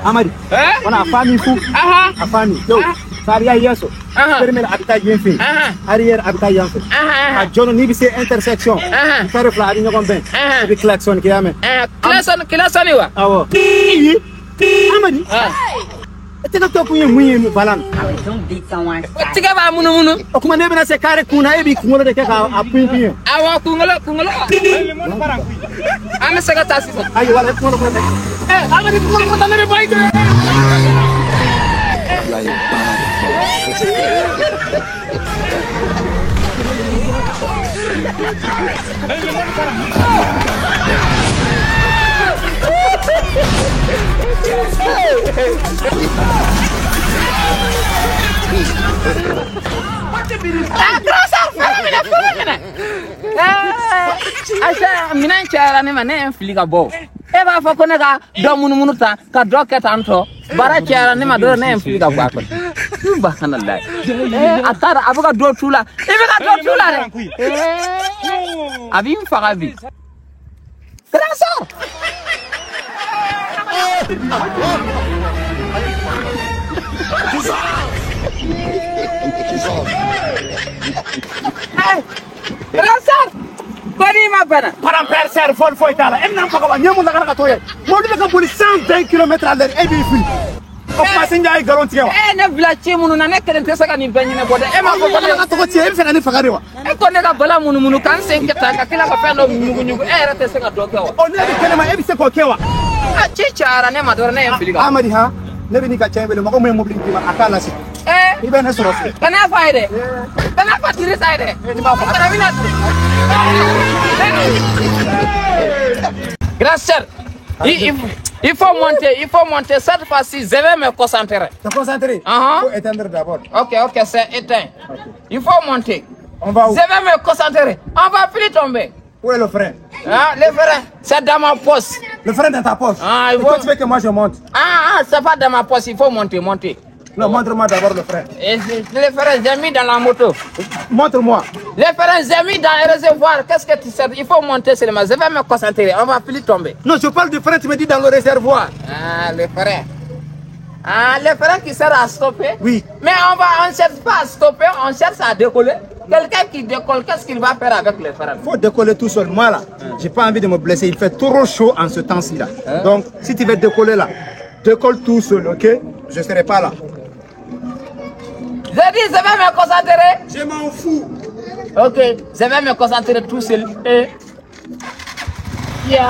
Amadi wona a faami fou a faami yow sa yahi yeeso premier aɓe yen fe arrière aɓe yan fe a jono ni ɓe se intersection kare fula aɗa ñogon ben ɓe klaxon ke yamen klaxon klaxon wa awo Amadi tɛgɛ tɔ kun ye mun ye balan tigɛ b'a munumunu o kuma ne bɛna se kare kunna e b'i kunkolo de kɛ k'a pin pin. Awɔ kunkolo kunkolo an bɛ se ka taa sisan. Ayi wala kunkolo kɔrɔ tɛ. Amadi kunkolo kɔrɔ tɛ ne bɛ bɔ i jɛ. Ayisa minɛn cayara ne ma ne ye n fili ka bɔ e b'a fɔ ko ne ka dɔ munumunu tan ka dɔ kɛ tan tɔ baara cayara ne ma dɔrɔn ne ye n fili ka bɔ a kɔnɔ subahanallahi a taara a bɛ ka dɔ tu la i bɛ ka dɔ tu la dɛ a b'i faga bi. Grand-sœur. Grand-sœur. Koni ma bana. Paramper ser fol foy tala. Em nam ko ba nyemu la ka toye. Modu be ka boli 120 km à l'heure e bi fi. O kuma sinja ay garon tigɛ wa. E ne bila ci minnu na ne kelen tɛ se ka nin bɛɛ ɲɛnabɔ dɛ. E m'a fɔ ko ne ka tɔgɔ tiɲɛ e bɛ fɛ ka ne faga de wa. E ko ne ka bala munumunu k'an sen kɛ tan ka tila ka fɛn dɔ ɲugu-ɲugu e yɛrɛ tɛ se ka dɔ kɛ wa. Ɔ ne bɛ kɛnɛma e bɛ se k'o kɛ wa. A ci cayara ne ma dɔrɔn ne ye n fili ka. Amadi han ne bɛ n'i ka cɛ wele mɔgɔ min ye mobili d'i ma a k'a lase. I bɛ ne sɔrɔ so. Kana f'a ye dɛ. Kana fɔ Dirisa ye dɛ. Ni b'a fɔ. Kana bɛna. Grand sœur, il faut monter, il faut monter. Cette fois-ci, je vais me concentrer. Te concentrer? Il faut éteindre d'abord. Ok, ok, c'est éteint. Okay. Il faut monter. On va où? Je vais me concentrer. On va plus tomber. Où est le frein? Ah, le frein, c'est dans ma poche. Le frein dans ta poche? Ah, il faut... Et toi, tu veux que moi je monte? Ah, ah, c'est pas dans ma poche, il faut monter, monter. Non, montre-moi d'abord le frein. Et le frein, j'ai mis dans la moto. Montre-moi. Le frein, j'ai mis dans le réservoir. Qu'est-ce que tu sais? Il faut monter seulement. Je vais me concentrer. On va plus tomber. Non, je parle du frein, tu me dis dans le réservoir. Ah, le frein. Ah, le frein qui sert à stopper. Oui. Mais on ne cherche pas à stopper, on cherche à décoller. Quelqu'un qui décolle, qu'est-ce qu'il va faire avec le frein? Il faut décoller tout seul. Moi, là, j'ai pas envie de me blesser. Il fait trop chaud en ce temps-ci, là. Hein? Donc, si tu veux décoller, là, décolle tout seul, ok? Je ne serai pas là. Je dis, je vais me concentrer. Je m'en fous. Ok, je vais me concentrer tout seul. Et... Yeah.